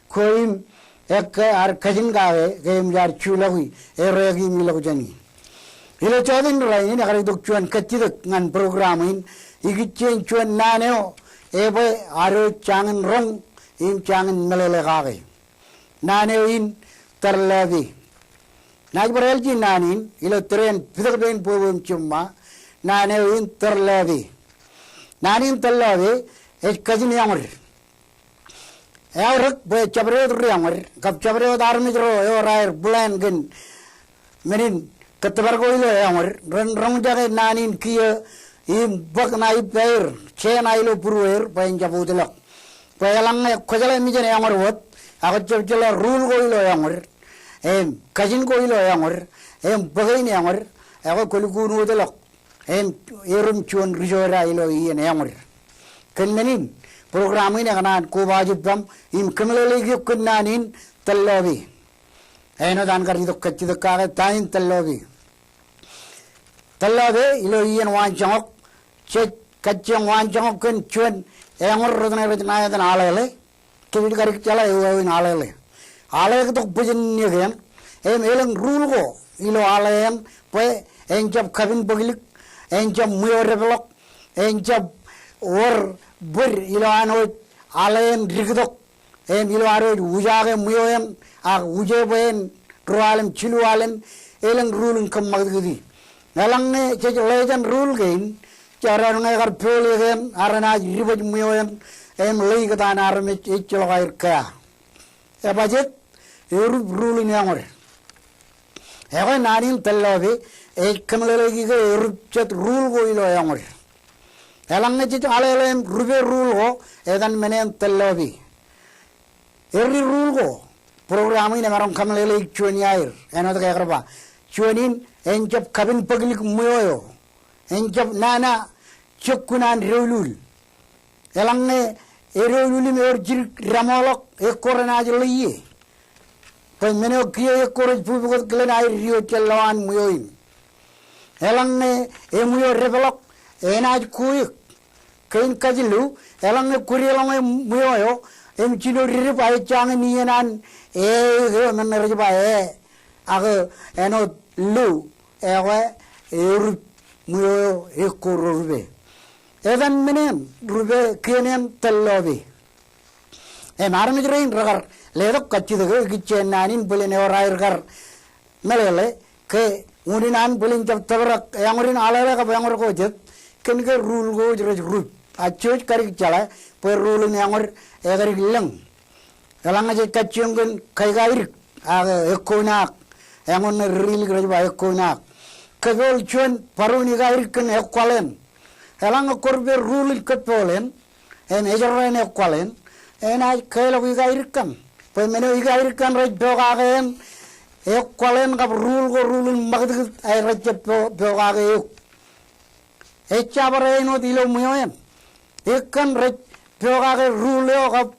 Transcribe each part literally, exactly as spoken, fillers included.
ko im ekkā ad kajin kake ke eṃōj ad juḷọki errā im ilọk jāni. Ilo jota in rainin ekar itok juon kajjitōk ñan program in, ikijjien juon naan eo ebwe ad wōj jañin roñ im jañin meḷeḷe kake. Naan eo in tōl lope. Naaj bar āliji naan in ilo tōre in pitōk pein bwebwe im jiṃṃa, naan eo in tōl lope. Naan in tōl lope ej kajin eọñōd. Eaorōk bwe jabdewōt ri-eọñōd kab jabdewōt armej ro ewōr aer plan kōn men in kōttōpar ko ilo eọñōd ren roñjake naan in kiiō im bōk ṇa ippāer, jān aer ilo būrueir bwe en jab wōtlọk. Bwe eḷaññe kwōjeḷā mejān eọñōd wōt, ak kwōj jab jeḷā rule ko ilo eọñōd, im kajin ko ilo eọñōd, im bōk in eọñōd, ekwe kwōlukkuun wōtlọk im erom juon ri-jota ilo iien eọñōd. Kōn men in, program in ekōṇaan kobaaj ippaṃ im kōmeḷeḷeik eok kōn naan in tōl lope. Āinwōt an kar itok kajjitōk kake ta in tōl lope. Tōl lope ilo iien waanjoñak, jej kajjioñ waanjoñak kōn juon eọñōd rot ṇe rej ṇa etan aḷeḷe. Kōj ej kadik jeḷā eo aō in aḷeḷe. Aḷe eo tok bwijin in ekein, im elōñ rule ko ilo aḷe eṇ bwe en jab kapin bōklik, en jab ṃweo depḷọk, en jab wōr bōd ilo an wōj aḷe eṇ diktok, im ilo ad wōj wūjaake ṃweo eṇ ak wūje bwe en ruo alen jilu alen, elōñ rule in kōṃṃakūtkūti. Eḷaññe jej ḷe jān rule kein, jeraod ñe ekar pool ekein, ak renaaj dibōj ṃweo eṇ im ḷe ikōtaan armej, ejjeḷọk aer kea. Ebajet, erup rule in eọñōd. Ekwe naan in tōl lope ej kōmeḷeḷeik ke erup jet rule ko ilo eọñōd. Eḷaññe jej aḷeḷe im rupe rule ko, etan men eṇ tōl lope. Eddie rule ko, program in emaroñ kōmeḷeḷeik juon iaer, āinwōt ke ekar ba. Juon in, en jab kapin bōklik ṃweo eo. En jab nana jokkun an doulul. Eḷaññe edoulul im ewōr jidik deṃoḷọk, ekko renaaj ḷe ie. Bwe men eo kiiō ekko rej bubukot kilen aer diwōj jān lowaan ṃweo in. Eḷaññe eṃweo depḷọk, enaaj kuwik. Kein kajilu, eḷaññe kwōdeḷọñe ṃweo eo im jino didip aō jañin iien an e eo men rej ba e, ak āinwōt lu, ekwe erup ṃweo eo ekko ro rupe. Etan men eṇ rupe kien eṇ tōl lope. Im armej rein rekar letok kajjitōk eo ikijjien naan in bōlen ewōr aer kar meḷeḷe ke unin an bōlen jab tōprak eọñōd in aḷeḷe kab eọñōd ko jet kōn ke rule ko rej rup. Ak jej kadik jeḷā bwe rule in eọñōd ekadik lōñ. Eḷaññe jej kajjioñ kōn kaikaidik ak ekkoṇaak, eọñōd ṇe ri-ilik rej ba ekkoṇaak. Kōpool juon baruun ikaidik kōn ekwal eṇ. Eḷaññe kwōrupe rule in kōpool eṇ, im ejorrāān ekwal eṇ, enaaj keḷọk ikaidik kaṇ. Bwe men eo ikaidik kaṇ rej pokake eṇ, ekwal eṇ kab rule ko rule in ṃakūtkūt aer rej jab po-, pokake eok. Ejja bar āinwōt ilo ṃweo eṇ. Ekkan rej pokake rule eo kab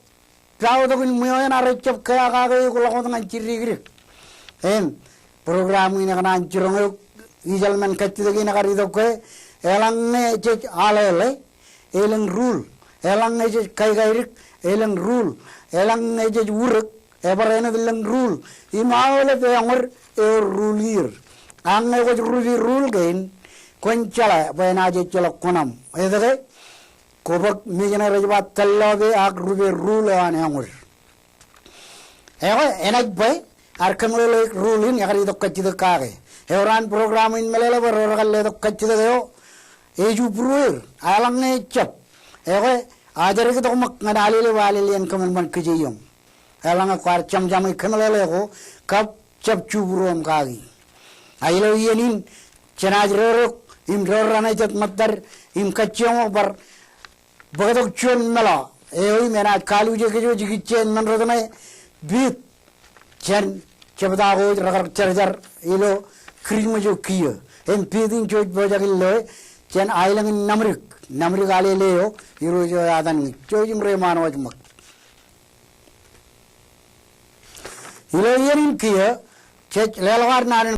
paotok in ṃweo eṇ ak rej jab kea kake eok ḷọk wōt ñan jidikdik. Im program in ekōṇaan jiroñ eok, ijeḷ men kajjitōk in ekar itok ke, eḷaññe jej aḷeḷe, elōñ rule. Eḷaññe jej kaikaidik, elōñ rule. Eḷaññe jej urōk, ebar āinwōt lōñ rule. Im aolep eọñōd ewōr rule er. Ak ñe kwōj rupe rule kein, kwōn jeḷā bwe enaaj ejjeḷọk kuṇaṃ. Etke? Kwō bōk mejān eo rej ba tōl lope ak rupe rule eo an eọñōd. Ekwe, enaaj bwe ad kōmeḷeḷeik rule in ekar itok kajjitōk kake. Ewōr an program in meḷeḷe bwe ro rekar letok kajjitōk eo ej būrueir, eḷaññe ejab. Ekwe, ajri ke tok ṃōk ñan alele bwe alele en kōṃanṃan kijeioñ. Eḷaññe kwaar jamjamik kōmeḷeḷe ko kab jab jubūruoṃ kaki. A ilo iien in, jenaaj doorok im doorrāān jet ṃōttad im kajjioñ bar bōktok juon meḷọk eo im enaaj kaluje kōj wōj ikijjien men rot ṇe, piit jān jebta ko wōj rekar jarjar ilo Kūrijṃōj eo kiiō. Im piit in jej pojak in loe jān aelōñ in Namdik, Namdik alele eo, irooj eo etan ñe jej im reiṃaan wōj ṃōk. Ilo iien in kiiō, jej leḷọk ad naan in